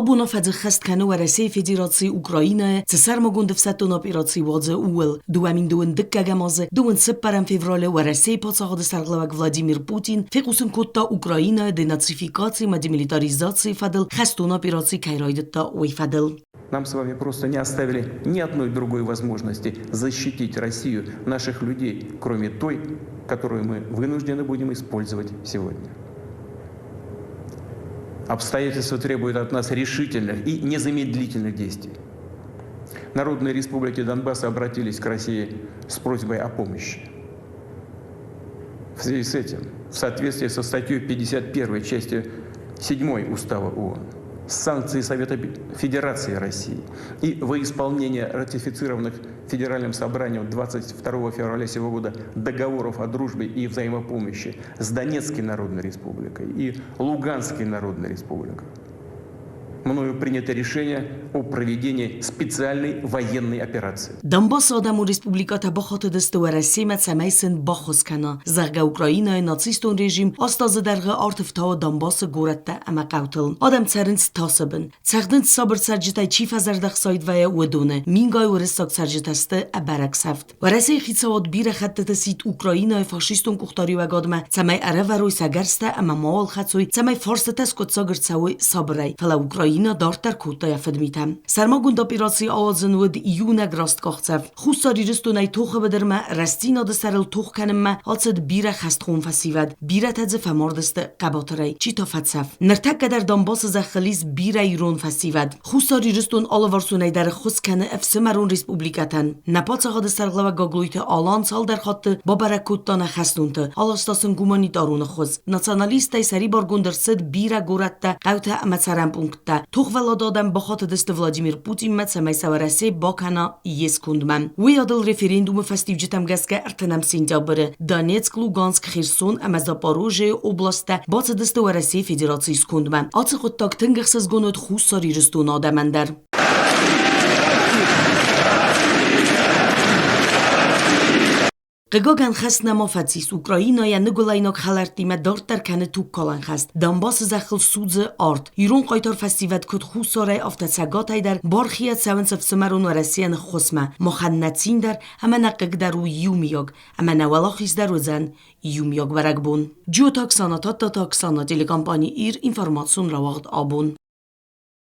Абон афӕдзы ххӕст кӕны Уӕрӕсейы Федераци Украинӕйы цы сӕрмагонд ӕфсӕддон операци уадзы, ууыл. 2002 дыккӕгӕм азы дыууын цыппӕрӕм февралы Уӕрӕсейы паддзахады сӕргълӕууӕг Владимир Путин фехъусын кодта Украинӕйы денацификаци ӕмӕ демилитаризацийы фӕдыл хӕстон операци кӕй райдыдта, уый фӕдыл. Нам с вами просто не оставили ни одной другой возможности защитить Россию, наших людей, кроме той, которую мы вынуждены будем использовать сегодня. Обстоятельства требуют от нас решительных и незамедлительных действий. Народные республики Донбасса обратились к России с просьбой о помощи. В связи с этим, в соответствии со статьей 51 части 7 Устава ООН, санкции Совета Федерации России и во исполнение ратифицированных Федеральным собранием 22 февраля сего года договоров о дружбе и взаимопомощи с Донецкой Народной Республикой и Луганской Народной Республикой мною принято решение о проведении специальной военной операции. Донбассы адӕмон республикӕтӕ бахатыдысты Уӕрӕсемӕ, цӕмӕй сын баххуыс кӕна, зӕгъгӕ, Украинӕйы нацистон режим аст азы дӕргъы арт ӕфтауы Донбассы горӕттӕ ӕмӕ хъӕутыл. Адӕм цӕрынц тасы бын. Цӕгъдынц сабыр цӕрджытӕй чи фӕзӕрдӕхсайд вӕййы, уыдоны. Мингай уырыссаг цӕрджытӕ сты ӕбӕрӕг сӕфт. Уӕрӕсейы хицауад бирӕ хӕттыты сидт Украинӕйы фашистон къухдариуӕгадмӕ, цӕмӕй ӕрӕвӕрой сӕ гӕрзтӕ ӕмӕ мауал хӕцой, цӕмӕй фарстытӕ скъуыддзаг ӕрцӕуой сабырӕй. Фӕлӕ Украинӕ дарддӕр кодта йӕ фыдмитӕ. Сӕрмагонд операци ауадзын уыд иунӕг раст къахдзӕф. Хуссар Ирыстонӕй тохы быдырмӕ рӕстдзинады сӕрыл тох кӕнынмӕ ацыд бирӕ хӕстхъом фӕсивӕд, бирӕтӕ дзы фӕмардысты хъӕбатырӕй, чи та фӕцӕф. Ныртӕккӕ дӕр Донбассы зӕххыл ис бирӕ ирон фӕсивӕд. Хуссар Ирыстон алыварсонӕй дӕр ӕххуыс кӕны ӕфсымӕрон республикӕтӕн. Нӕ паддзахады сӕргълӕууӕг Гаглойты Алан цалдӕр хатты бабӕрӕг кодта нӕ хӕстонты, аласта сын гуманитарон ӕххуыс. Националисттӕй сӕрибаргонд ӕрцыд бирӕ горӕттӕ, хъӕутӕ ӕмӕ цӕрӕн пункттӕ. Тохвӕллад адӕм бахатыдысты Владимир Путинмӕ, цӕмӕй сӕ Уӕрӕсе бакӕна йе скондмӕ. Уый адыл референдумы фӕстиуджытӕм гӕсгӕ ӕртынӕм сентябры Донецк, Луганск, Херсон ӕмӕ Запорожьейы областтӕ бацыдысты Уӕрӕсейы Федерацийы скондмӕ. Ацы хъуыддаг тынг ӕхсызгон уыд Хуссар Ирыстоны адӕмӕн дӕр. Хъыгагӕн, хӕст нӕма фӕцис, Украинӕйӕ ныгуылӕйнаг хӕлӕрттимӕ дарддӕр кӕны тугкалӕн хӕст. Донбассы зӕххыл судзы арт. Ирон хъайтар фӕсивӕд куыд хуссарӕй, афтӕ цӕгатӕй дӕр бархийӕ цӕуынц ӕфсымӕрон Уӕрӕсейӕн ӕххуысмӕ. Махӕн нӕ цин дӕр ӕмӕ нӕ хъыг дӕр у иумиаг, ӕмӕ нӕ уӕлахиз дӕр уыдзӕн иумиаг бӕрӕгбон. Джиоты Оксана, Тадтаты Оксана, телекомпани «Ир», информацион рауагъд «Абон».